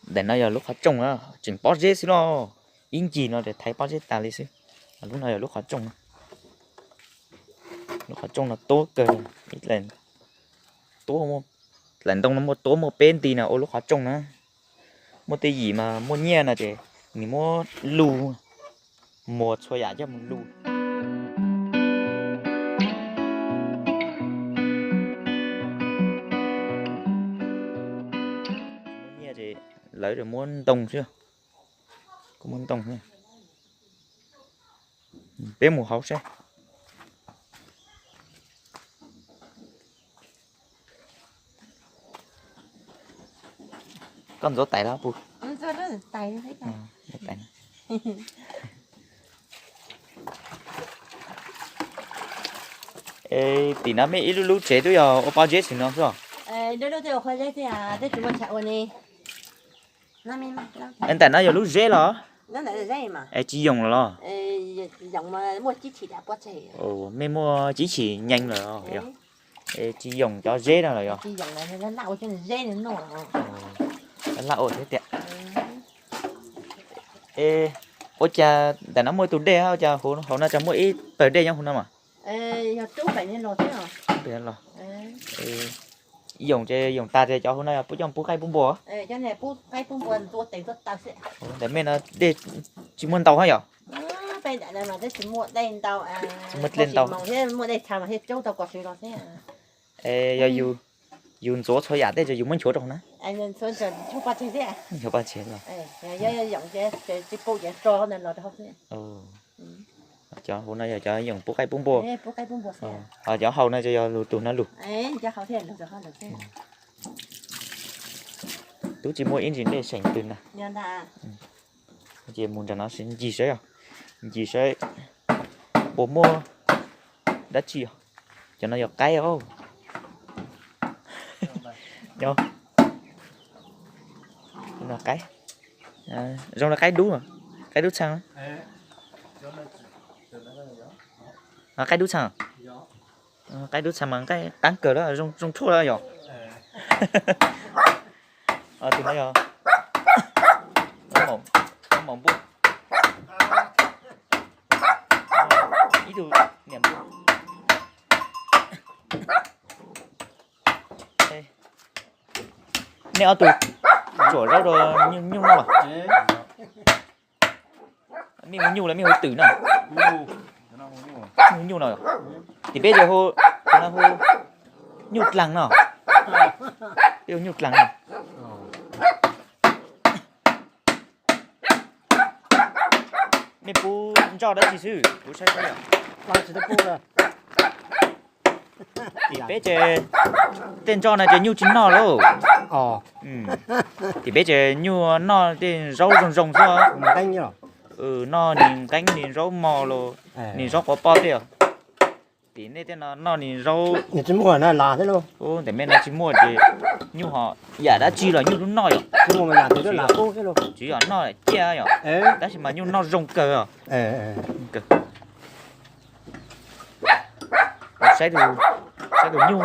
Ntawm no yog lub qhov rooj na, tseem pob zeb xwb los, ib ncig no ces thaiv pob zeb tas li xwb. Lub no yog lub qhov rooj, lub qhov rooj no tuab kawg, ib dlaim ntoo no muaj tuab muaj peb nti no ua lub qhov rooj na. Muaj tej yim mas muaj nyiaj no ces nws muab lug, muag txhua yam coj mus lug. Muaj nyiaj ces lawv muab ntoo xwb, kuj muab ntoo xwb. Peb mus hauv seb. Koj ntxuav tais los puas? Tim no mej ib lub lub tsev twb yog ua pob zeb xwb no xwb. Ntawm no yog lub zeb los? Es tsis yoom lawm los? Mej muaj cib chim nyees lawm, es tsis yoom cov zeb no lawm yog? Laj ua thiab tiag. Ua cas ntawm no muaj tus dej, ua cas hauv no tseem muaj ib pawg dej nyob hauv no mas? Yoom ces yoom tas ces cov hauv no yog pub coj pub qaib pub npua. Ntawm mej no dej tsis muaj ntau hab yom? Tsis muaj dej ntau. Es yog yus ntxuav txhua yam tej ces yus muab nchuav rau hauv na. Nchuav paj tsev los? Cov hauv no yog cov yoom pub qaib pub npua. Ho cov hauv no ces yog lug tus no lug. Twb tsis muaj ib ntsis dej seem twg na. Ces mus nram no ncig saib, ncig saib puas muaj dab tsi. Cov no yog qaib os. Qaib, zoo li qaib dub, qaib dub txhaa. Qaib dub txhaa, qaib dub txhaa mas qaib qab kawg lawm, zoo tshuaj lawm yom. Tus no yog maum npua, ib tug niam npua. Nej ob tug tsuam zaub rau nyuj noj los? Mej hu nyuj los mej hu twm na? Hu nyuj no. Tim peb ces hu, hu nyuj dlaag no. Peb hu nyuj dlaag no. Mej pub ntsoj dab tsi xwb kuv saib saib. Tim peb ces tej ntsoj no ces nyuj tsis noj lauj. Tim peb ces nyuj noj tej zaub zoo zoo xwb. Noj nis nqeeb nis zaub mos los nis zaub quav poj tej os. Tim nej tej no noj nis zaub. Ntawm mej no tsis muaj ces nyuj ho yam dab tsi los nyuj twb noj yom. Tsis yog noj ciaj yom, tab sis mas nyuj noj zoo kawg os. Saib, saib tus nyuj,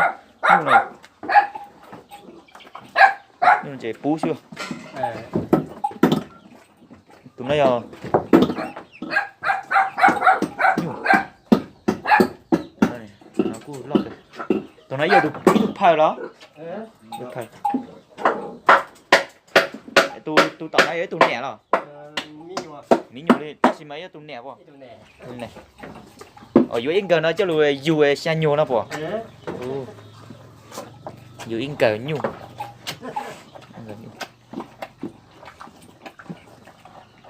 nyuj ces pub xwb. Tus no yog nyuj, tus no yog ib tug phaw los? Tus tom no yog ib tug niam los? Me nyuam li tab sis mas yog tus niam puas? Yuav ib nkawg no coj lug yug xya nyuag no puas? Yug ib nkawg nyuj.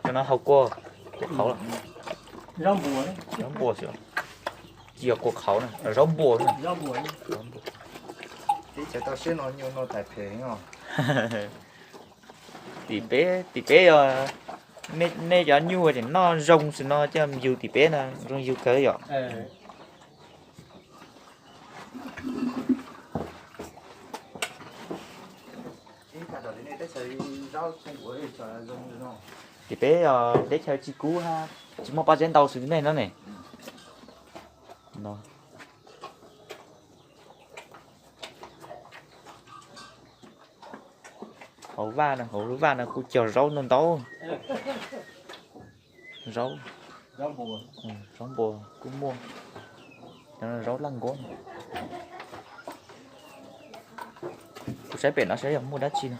Cov no haus kua qhauv, zaub npua xwb, tsis yog kua qhauv na, zaub npua. Tim peb, tim peb yog nej cov nyuj tseem noj zoo xwb no coj yug tim peb no zoo yug kawg yom. Tim peb teb chaws tsis kub hab tsis muaj pob zeb ntau xwb nej no ne. Hauv vaj no, hauv lub vaj no kuj cog zaub ntau ntau. Zaub, zaub npua kuj muaj. Cov no zaub laj nkuab no. Kuv saib pem no saib yog muaj dab tsi no.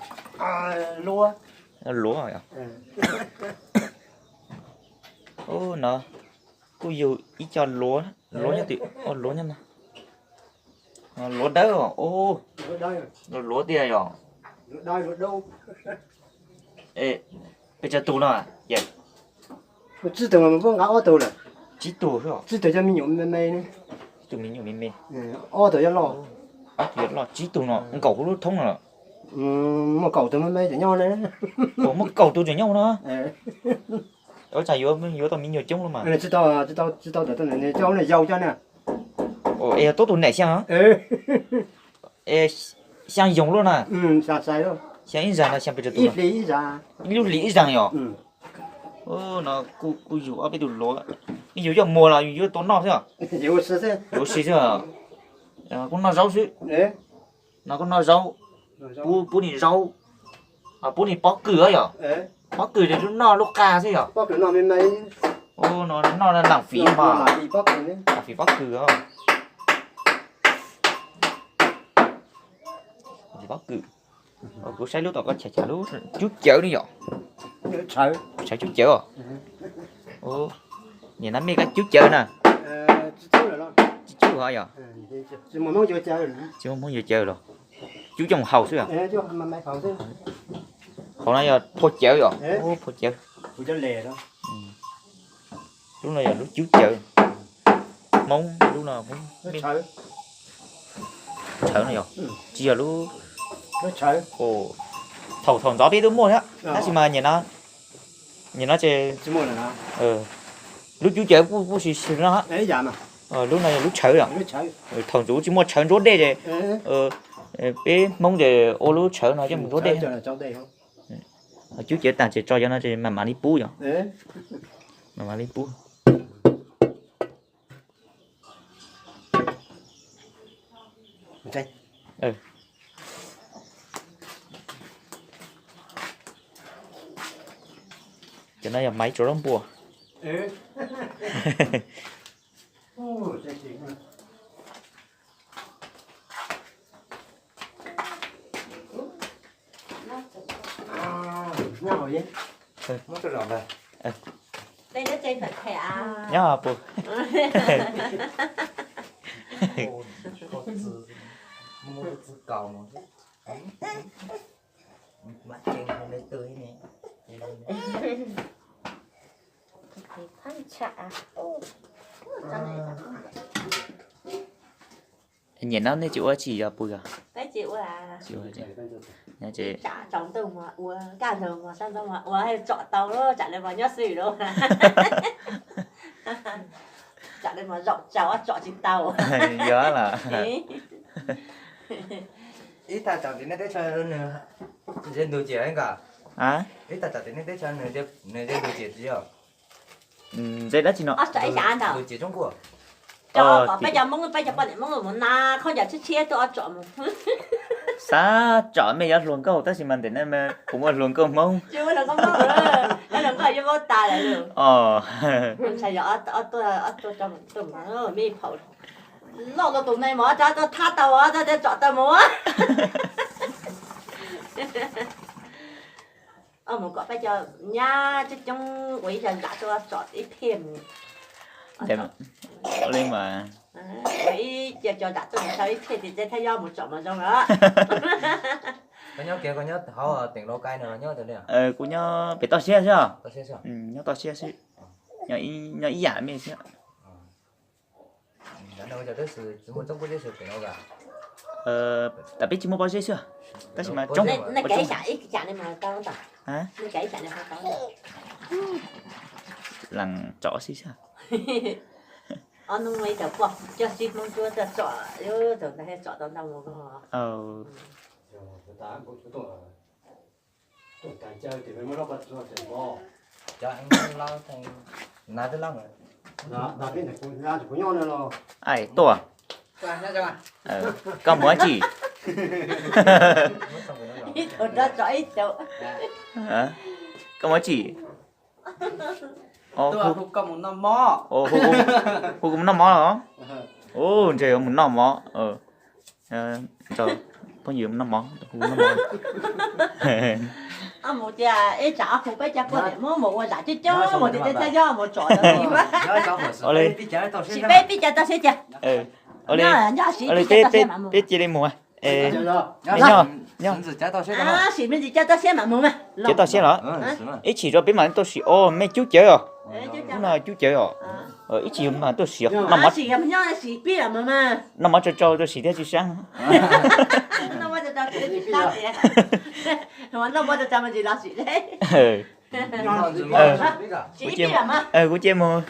Luav. Ub, no kuj yug ib co luav, luav nyob tim, luav nyob no. Luav dawb os. Luav tiag yog. Peb tsawg tug no? Tsib tug, nqa ob tug lawm. Tsib tug, tsib tug cov me nyuam me me ne. Ib tug me nyuam me me. Ob tug yuav loj. Ob tug yuav loj, tsib tug no nkaum lub thoob no. Muaj kaum tug me me tseem nyob ne. Muaj kaum tug tseem nyob no. Ua cas yuav, yuav tau me nyuam coob luaj mas. Tsis tau, tsis tau, tsis tau, tau coj yau coj na. Es yog tub tus niam xyaa, xyaa yoog luaj na. Xyaa ib zag no xyaa pes tsawg tus? Ib lub hlis ib zag yom. No kuj yug ob peb tus luav. Yus yuav muag los yus yuav tau noj xwb. Yuav ua si xwb. Kuj noj zaub xwb. No kuj noj zaub. Pub, pub niag zaub, pub niag pob kws yom. Pob kws ces lub noj lub qa xwb yom. No noj lam fiv mas, lam fiv pob kws. Pob kws. Kuv saib lub tom ko chav, chav lub cub cawv ne yom. Tshawv cub cawv os. Niam no mej koj cub cawv na. Tsis cub ho yom. Tsis muaj Hmoob yuav cawv los? Cub coj mus haus xwb. Haus no yog phua cawv yom. Phua cawv. Lub no yog lub cub cawv Hmoob, lub no Hmoob. Tshawv no yog, tsis yog lub, thaum, thaum ntxov peb twb muaj thiab tab sis mas nyem no, nyem no ces lub cub cawv kuj, kuj sim sim no. Lub no yog lub tshawv yom. Thaum ntxov tsis muaj tshawv ntsuab dej ces peb Hmoob ces ua lub tshawv no coj mus ntsuab dej. Cub cawv tag ces tso cov no ces mam mam li pub yom. Mam mam li pub. Cov no yog maiv tsuav zaub npua. Nyob puas? Nyem no nej tsis ua tsi yog puas yog? Tsis ua. Tsom ntoo ua, kaj ntug mas sab ntoo mas ua tsom tau lawm, tsam lawv mas nyob xwb lawm. Tsam lawv mas zaum tsaus tsom tsis tau. Yog lawm. Ib tag tsom tim nej teb chaws nws ze ntug ciam nkaus. Ib tag tsom tim nej teb chaws nws ze ntug ciam tsis yog? Ze dab tsi no? Ntug ciam Tsoob Kuaj. Peb cov Hmoob, peb cov poj niam Hmoob mus na, khaub ncaws tshiab tshiab tuaj ob tsom mus. Xav tsom mej yuav hluas nkauj tab sis mas ntawm no mas kuv ua hluas nkauj Hmoob. Hluas nkauj yuav vaub tas lawm. Ntshai yog ob tug, ob tug, mej phaum loj tau tus me mas ob tug thab tau, ob tug tsom tau mus. Mus kom peb cov nyab coob coob ua ib co zam tuaj tsom ib phiaj mus. Ua ib co zam tuaj mus tau ib phiaj tim teb thiab yob mus tsom mas zoo lawm. Koj nyob kiag, koj nyob hauv teem Lauj Kaim no los nyob twg li? Kuv nyob pem toj siab xwb. Nyob toj siab xwb. Nyob ib yam mej xwb. Tam peb tsis muaj pob zeb xwb, tab sis mas lees tsom xwb. Ai tuaj, koj mus dab tsi? Ib tug rov tso ib tug. Koj mus tsi? Hu kuv mus noj mov los? Ntshe yuav mus noj mov. Phooj ywg mus noj mov, hu noj mov. Mus tias ib tsam ob peb cov poj niam muab mus ua zam coob coob mus tias tej thab yob mus tsom tau li. Sim peb pib cav tau siab cas. Peb cia li mus. Nyob, nyob, sim me ntsis cav tau siab mam mus mas. Cav tau siab los? Ib chim rau peb mam tuaj sim. Os, mej cub cawv os. Hnub no cub cawv os. Ib chim mam tuaj sim. Noj mov, noj mov tsau tsau tuaj sim thiab tsis sab. Kuv cia mus.